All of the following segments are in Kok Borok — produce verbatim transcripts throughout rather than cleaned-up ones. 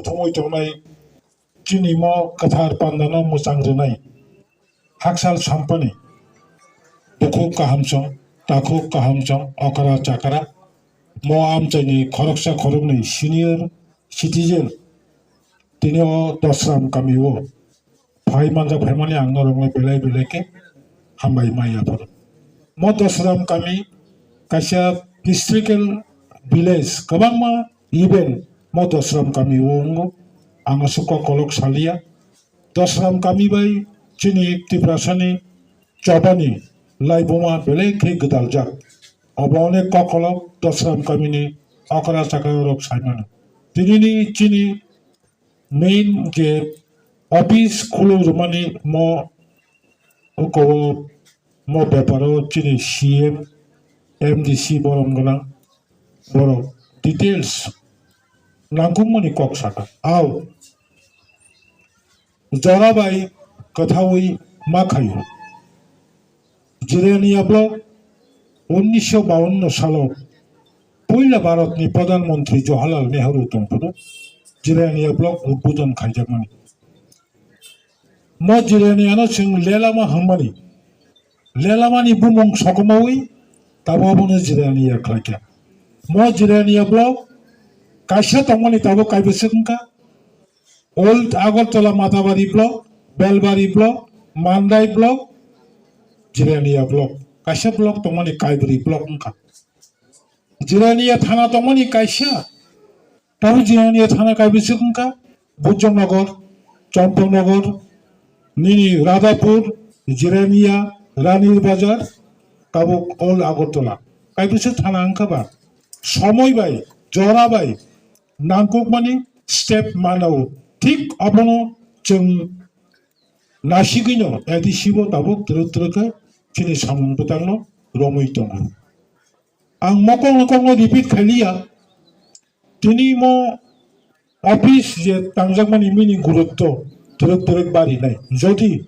Thumwi tongnai chini mo kwthar pandano mwchang rwnai. Haksal sampani bukhuk kahamsong, takhuk kahamsong, okra chakra, mo amchaini khoroksa khoroknwi senior citizen, tini o Dosram kami o phai manjak phaimani ang norokno belai belai khe hambai maya phuru. Mo Dosram kami kaisa historical village, kwbangma event mo Dosram kami o wngo, ang aswk kok kolok saliya. Dosram kami bai chini Tiprasani chobani laibuma belai khe gwdaljak. Obo onek kokolok Dosram kamini okra chakra rok saimano. Tinini chini main je office khuluk rwmani mo oko mo beparo chini C M, M D C borom gwnang borok details nangkukmani kok saka. Au jora bai kwthaui ma khaio. Jirania block unnisho bawanno salo puila Bharatni Pradhan Mantri Jawaharlal Nehru tongphuru Jirania block udbodhon khaijakmani. Mo Jiraniano chwng Lelama hwnmani. Lelamani bumung sokomaui tabo abono Jirania khlaikha. Mo Jirania block kaisa tongmani tabo kaibwswk wngkha. Old Agartala Matabari block, Belbari block, Mandai block, Jirania block. Kaisa block tongmani kaibri block wngkha. Jirania thana tongmani kaisa. Tabo Jirania thana kaibwswk wngkha Bujongnagar, Champaknagar, nini Radhapur, Jirania, Ranir Bazar, tabuk Old Agartala. Kaibwswk thana wngkha ba. Somoi bai, jora bai, nangkukmani step manao. Thik abono chwng nasigwino A D C bo tabuk twrwk twrwk khe chini samung bwtangno romwi tongo. Ang mokol mokol no repeat khailiya. Tini mo office je tangjakmani mini gurutto twrwk twrwk barinai. Jodi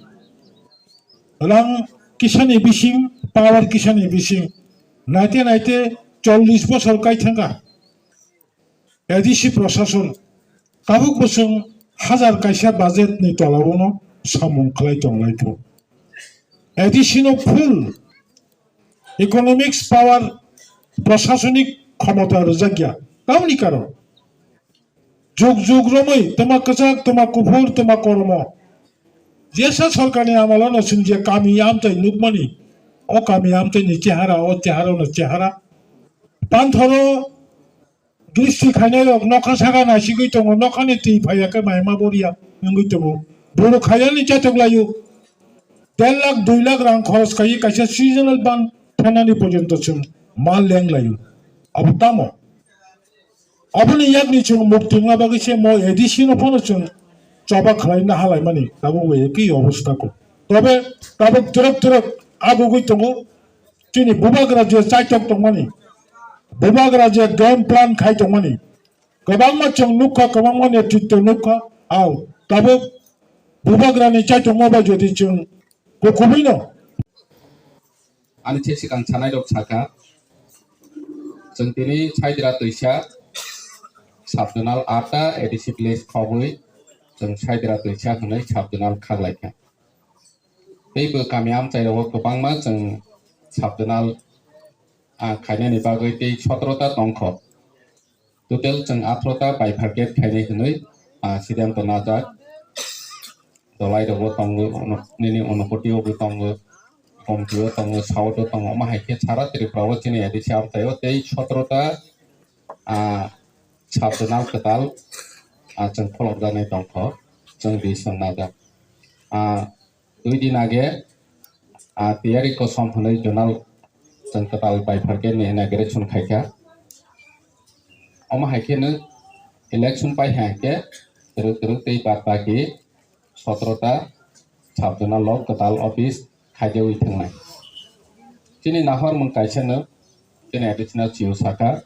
rang kisani bising, power kisani bising, naite naite chollish bosor kai thangkha. A D C prosason tabuk bwswng hajar kaisa budget ni tolao no samung khlai tonglaikho. A D C no full economics power, prosasonik khomota rwjakya. Tamoni karon jug jug romwi twma kwchak, twma kuphur, twma kormo. Jesa sorkarni amolo no chwng je kami amchai nukmani, o kami amchaini chehara, o chehara no chehara. Panthoro dristi khainai rok nokha saka naisigwi tongo, nokhani twi phaiya khe maima boriya wngwi tongo. Borok khaiyani chatok laio. Der lakh, dui lakh rang khoros khaiwi kaisa seasonal ban phanani porjonto chwng ma leng laio. Abo tamo? Aboni yakni chwng mukti wngna bagwi se mo A D C no phano chwng choba khlai na halaimani tabuk bai ekhi obostha kho. Tobe tabuk twrwk twrwk agugwi tongo. Chini bubagra je chaitok tongmani, bubagra je game plan khai tongmani, kwbangma chwng nukha, kwbangma netritwo nukha. Au tabuk bubagrani chaitokma bai jodi chwng kukhubwino. Ani se sikang sanai rok sakha, chwng tini Saidra twisa sub-zonal atta A D C village khobwi chwng Saidra twisa hwnwi sub-zonal khaklaikha. Tei bo kami amchai rogo kwbangma chwng sub-zonal, ah, khainani bagwi tei sotoro ta tongkho. Total chwng atharo ta bifurcate khainai hwnwi, ah, siddhanto najak. Dolai rogo tongo, ono-, nini Unakoti o bo tongo, Gomti o tongo, South o tongo, omo hai khe sara Tripura o chini A D C amchai o tei sotoro ta, ah, sub-zonal kwtal, ah, chwng pholokjaknai tongkho, chwng di chwng najak. Ah, dui din age, ah, Tiyari Kosom hwnwi zonal chwng kwtal bifurcate ni inauguration khaikha. Omo hai kheno election pai hai khe twrwk twrwk tei bad baki sotoro ta sub-zonal o kwtal office khaijawi thangnai. Chini nahormung kaisano chini additional C E O sakha,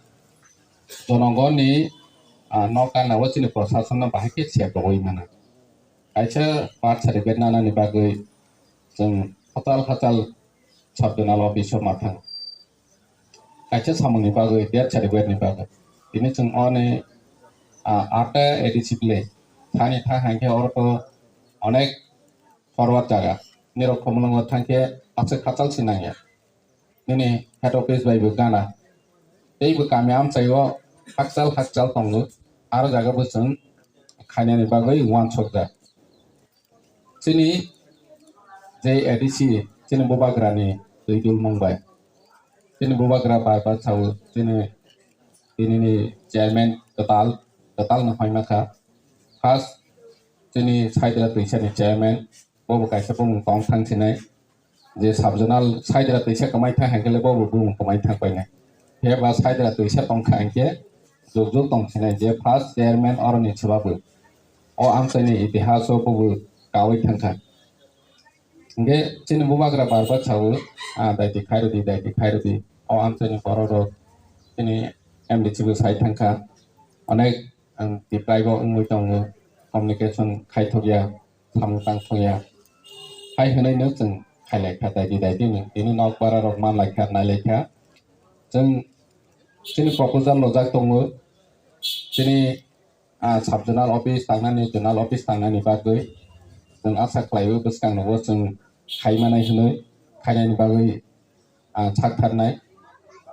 jonogonni, ah, nok gana o chini prosason no bahai khe sep rogwi mano. Kaisa birth certificate nanani bagwi chwng hotel hotel sub-zonal office o ma thang. Kaisa samungni bagwi, death certificate ni bagwi. Tini chwng oni ah, atta A D C village. Thani thang hangkhe oro to onek forward jaga. Nirok Khumulwngo thangkhe aswk khachal si nangya. Nini head office bai bo gana. Tei bo kami amchaio hakchal hakchal tongo. Aro jaga bo chwng khainani bagwi uansukjak. Chini je A D C, chini bubagrani twi dulmung bai. Chini bubagra bar bar sao, chini, chini ni chairman kwtal, kwtal no hoi ma kha. First, chini Saidra Twisa ni chairman, bobo kaisa bumung tong thang sinai. Je sub zonal Saidra Twisa kwmai thang hangkhe le bobo bumung kwmai thang painai. Phiya ba Saidra Twisa tong kha hangkhe jug jug tong sinai je first chairman oroni se babu. O amchaini itihas o bobo kawi thang kha. Hingke chini bubagra bar bar sao, ah, daiti khairodi, daiti khairodi. O amchaini borok rok chini M D C bo sai thang kha. Onek ang tipraibo wngwi tongo, communication khaithokya, samung tangthokya. Hai hwnwi no chwng khailai kha, daiti daiti no. Tini nok bara rok manlai kha, nailai kha. Chwng chini proposal rojak tongo. Chini, ah, sub zonal office tangnani, zonal office tangnani bagwi chwng asa khlaiwi bwskang rogo chwng khai manai hwnwi khainani bagwi, ah, sak tharnai.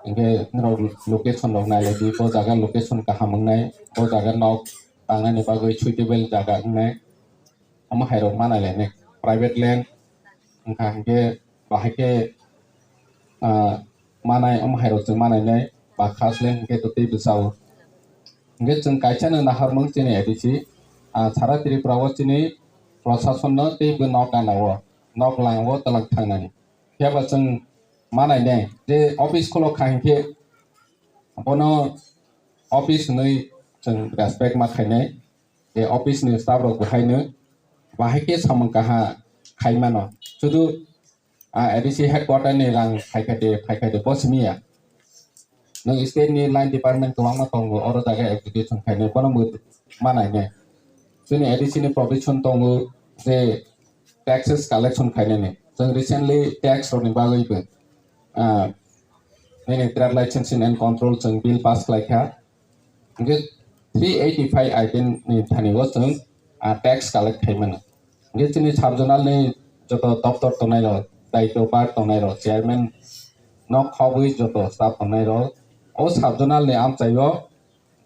Hingke norok location rok nailai di, bo jaga location kaham wngnai, bo jaga nok tangnani bagwi suitable jaga wngnai. Omo hai rok manai lainai private land wngkha hingke bahai khe, ah, manai omo hai rok chwng manai nai ba khas land hingke to tei bwsao. Hingke chwng kaisa no naharmung chini A D C, ah, sara Tripura o chini prosason no tei bo nok gana o nok lang o twlang thangnani. Phiya ba chwng manai nai je office khulok kha hingke bono office hwnwi chwng respect ma khainai. Je office ni staff rok bo haino bahai khe samung kaha khai mano. Sudu, ah, A D C headquarter ni rang phaikha de, phaikha de, bo simi ya. Nwng state ni line department kwbangma tongo, oro jaga execution khainai, bono bo manai nai. Chini A D C ni provision tongo je taxes collection khainani. Chwng recently tax rokni bagwi bo, ah, nini trade licensing and control chwng bill pass khlai kha. Hingke three eighty five item ni thani o chwng, ah, tax collect khai mano. Hingke chini sub zonal ni joto doptor tongnai rok, daitwbar tongnai rok, chairman nok khobwi joto staff tongnai rok, o sub zonal ni amchai o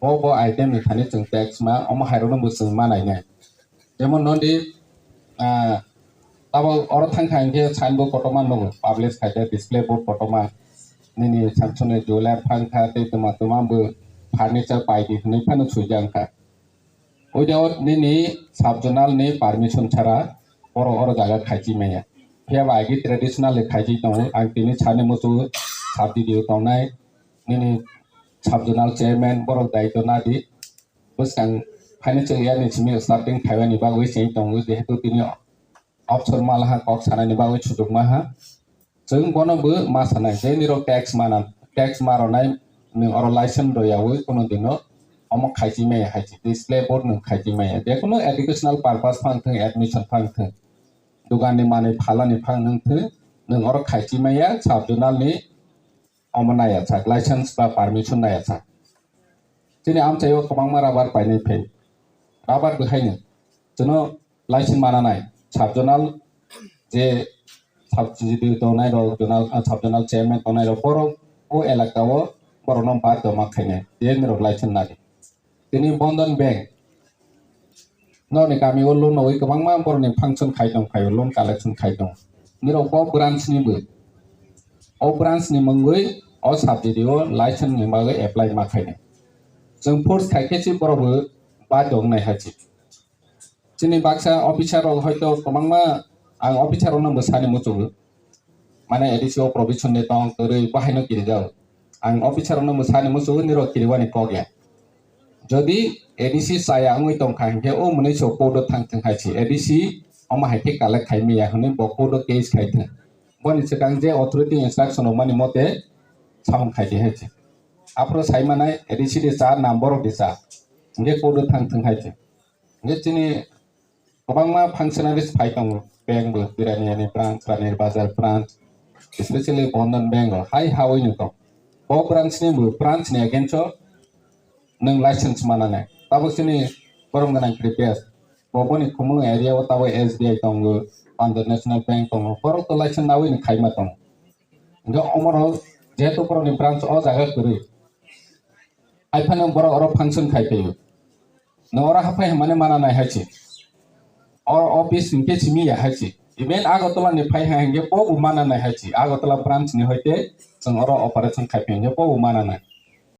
bo bo item ni thani chwng tax ma, omo hai rok no bo chwng ma nai nai. Jemon nodi, ah, abo oro thang kha hingke signboard kotorma nugo, publish khaijak display board kotorma, nini Samsung ni jeweler phang kha tei tuma tuma bo furniture pai di hinui phano swijak wngkha. Without nini sub zonal ni permission chara oro oro jaga khaiji maya. Phiya ba agi traditional ni khaiji tongo, ang tini sani muchungo sub D D O tongnai, nini sub zonal chairman borok daitw nadi. Bwskang financial year ni simi starting khaimani bagwi cheng tongo, jehetu tini opsor malaha kok sanani bagwi sujuk maha. Chwng bono bo ma sanai je nirok tax mana, tax ma rwnai nwng oro license rwyawi kuno dino omo khaiji maya hai se display board nwng khaiji maya. Jekunu educational purpose phang thwng, admission phang thwng, dugan ni manwi phalani phang nwng thwng, nwng oro khaiji maya sub zonal ni omo naya sak, license ba permission naya sak. Chini amchaio kwbangma rubber painai phai. Rubber bo haino chwno license mana nai. Sub zonal je sub G D tongnai rok, zonal, ah, sub zonal chairman tongnai rok, borok o elaka o borok no bar doma khainai. Je nirok license nadi. Tini Bandhan Bank nokni kami o loan nogwi kwbangma borokni function khai tong, khai o loan collection khai tong. Nirok bo branch ni bo, o branch ni mungwi o subsidy o license ni bagwi apply ma khainai. Chwng force khai khe si borok bo badhyo wngnai hai se. Chini baksa officer rok hoito kwbangma, ang officer rok no bo sani muchungo. Mane A D C o provision de tong kwrwi bahaino kirijak. Ang officer rokno mwsani muchungo nirok kiriwani kok ya. Jodi A D C chaya wngwi tongkha hinkhe o mwnwi so court o thang thwng hai se A D C omo hai khe collect khai maya hwnwi bo court o case khai thwng. Boni swkang je authority instruction rwmani mote samung khai di hai se. Aphuru sai manai A D C de cha na borok de cha hinkhe court o thang thwng hai se. Hinkhe chini kwbangma functionaries phai tongo, bank bo, Biryani Ani branch, Ranir Bazar branch, especially Bandhan Bank o hai hawi no tong. Bo branch ni bo, branch ni against o nwng license mana nai. Tabuk sini borom gwnang previous. Bo boni Khumulwng area o tabuk S B I tongo, Punjab National Bank tongo. Borok to license nawi ni khaima tongo. Hingke omoro jehetu borok ni branch o jaga kwrwi. Hai phano borok oro function khai phaio. No oro haphai hwnmani mana nai hai se. O office hingke simi ya hai se. Even Agartala ni phai hai hingke bo bo mana nai hai se. Agartala branch ni hoite chwng oro operation khai phaio hingke bo bo mana nai.